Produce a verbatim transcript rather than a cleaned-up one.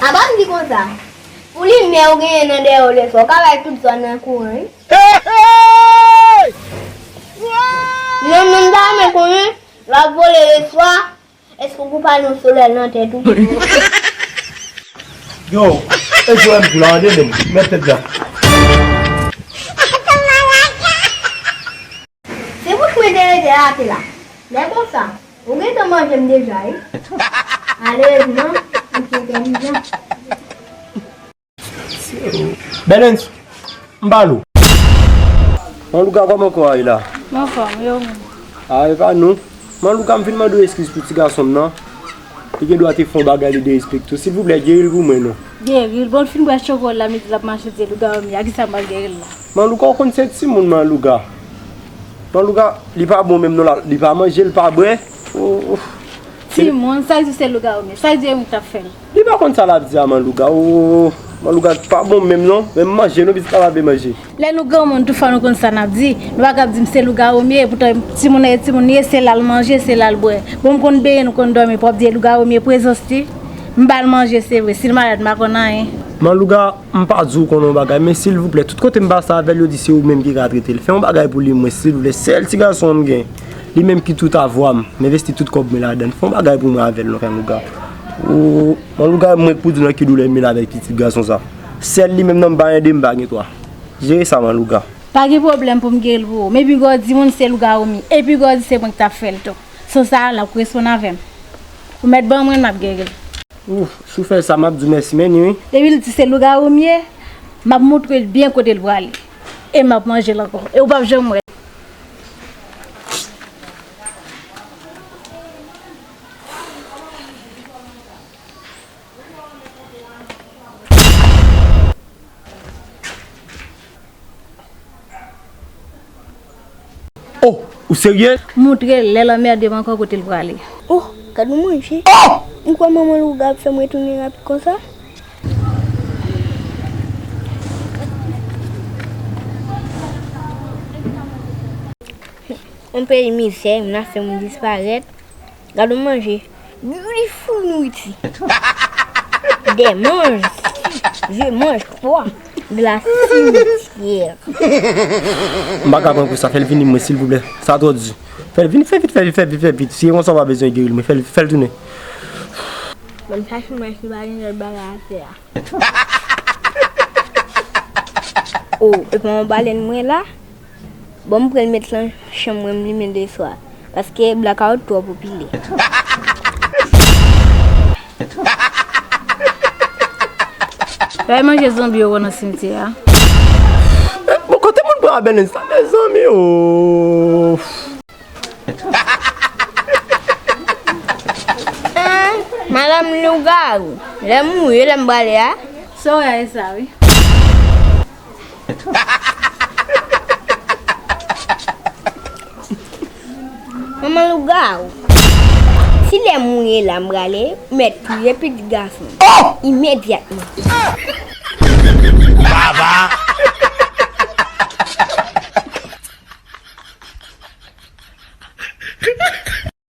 A pa m di konsa. Pou limyè ou genyen nan dèyè w lèswa, w ka bay tout zòn nan kouran, wi. Hey, hey! Non, non, m ta renmen konnen, lè w ap vole lèswa, èske w gon pano solèy nan tèt ou? Yo, e jwè m tou la, an de menm, mèt tèt la. Se bouch mwen te rete atè la. Lè konsa, ou gentan manje m deja, wi. Malerezman, m se entèlijan. Bèlens, m pale w. Manlouga, kòman kò a ye la? M anfòm, e ou menm? A, e pa nou. Manlouga, m vin mande w eskiz pou ti gason m nan. Li gen dwa te fè yon bagay li derespekte w. Silvouplè, geri l pou mwen, non. Geri l? Bon, l fin bwè chokola, m di l ap mache, se lougawou m ye. A kisa m pral geri l la? Manlouga, w konn se timoun, Manlouga. Manlouga, li pa bon menm non, la, li pa manje, li pa bwè. Oh, oh. Timoun, sa l di se lougawou m ye. Sa l di e mwen k t ap fè l. Li pa konn sa l ap di a, Manlouga. Oh, Manlouga pa bon menm non. Menm manje, non, pitit la pa vle manje. Lè nou granmoun, toutfwa nou konn sa n ap di. Nou pa kab di m se lougawou m ye, poutan timoun nan e timoun li ye, se la l manje, se la l bwè. Bon, m konn benyen, nou konn dòmi, pou w ap di e lougawou m ye, prezans li. M ba l manje, se vre. Si l malad, m pa konn anyen. Manlouga, m pa di w konnen yon bagay, men silvouplè, tout kote m pase avè l, yo di se ou menm ki ka trete l. Fè yon bagay pou li, mwen, silvouplè. Sèl ti gason an m gen. Li menm ki tout avwa m. M envesti tout kòb mwen ladan l. Fè yon bagay pou mwen avè l, non, Manlouga. Ou, Manlouga, mwen k pou di w nan ki doulè m ye la avèk pitit gason sa. Sèl li menm nan m pa gen de, m pa gen twa. Jere sa, Manlouga. Pa gen pwoblèm pou m geri l pou ou. Men piga w di moun se lougawou m ye. E piga w di se mwen k t ap fè l tou. Sou sa, l ap koresponn avè m. Ou mèt ban mwen l, m ap geri l. Ouf, si w fè sa, m ap di w mèsi, men ni wi. Depi l di se lougawou m ye, m ap moutre l byen kote l prale. E m ap manje l ankò. E ou p ap janm wè. Oh, ou serye? Moutre l, lè l anmède m ankò kote l prale. Oh, gad yon manje. Oh! M kwè manman louga ap fè m retounen rapid konsa. On peyi mizè, moun ap fè moun disparèt. Gad yon manje. Beautiful nouriti. Des manges. Je mange quoi? De la cimetière. M pa ka pran pou sa, fè l vini mwen, silvouplè. Sa twò di. Fè l vini, fè vit, fè vit, fè vit, fè vit. Si e konsa w pa bezwen geri l, mwen fè l, fè l tounen. Ban m chache mwen si pa gen lòt bagay atè a. Oh, e pa yon balèn mwen la? Bon, m pral met lan chanm mwen, m limen de swa. Paske blakawout twò popilè. Bay manje zanbi yo nan simtyè a. Bon, kote moun pran abènen sa, mezanmi, oh. Hein? Madanm lougawou, lè m mouri, lè m prale a? Sa w wè a, e sa, wi. Manman lougawou, si lè m mouri la m prale, ou mèt touye pitit gason m. Oh! Imedyatman. Baba!